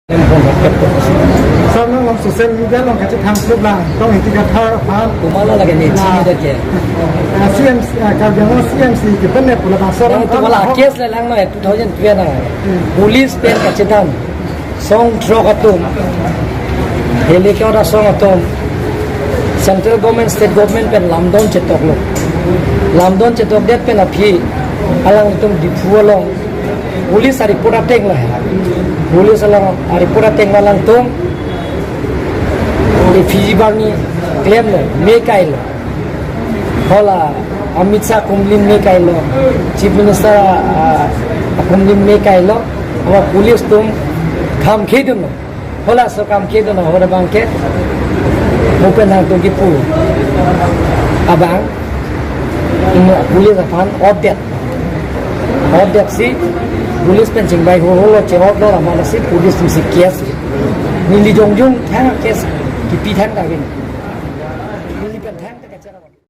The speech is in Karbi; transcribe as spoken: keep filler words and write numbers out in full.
Sir, nang along social media along kachethan klublang, Tong Ingti Kathar aphan. Komatlo lake ne chini dak ke. Ah, C M C, ah, Karbi Anglong C M C kepenep pu labangso. Nang along itu malah aphan case le lang no, two thousand twelve na. Hmm. Police pen kachethan. Song throk atum. Helicopter song atum. Central government, state government pen lamdon chetoklo. Lamdon chetokdet pen aphi alangtum Diphu along police a-report ateng lo. Police along a-report ateng lo alangtum. Refugee barni klemlo, me kailo. Hala Amit Shah akumlim me kailo. Chief Minister, ah, akumlim me kailo. Hala police atum kham khedunlo. Halaso kham khedun ahut abang ke, mo pen nangtum kipu abang, ino police aphan order, order si police pen chingbai ho holo, che-order lo, amat si police atum si case, neli jongjong thang case kipi thang ta vin, neli pen thang ta kachara.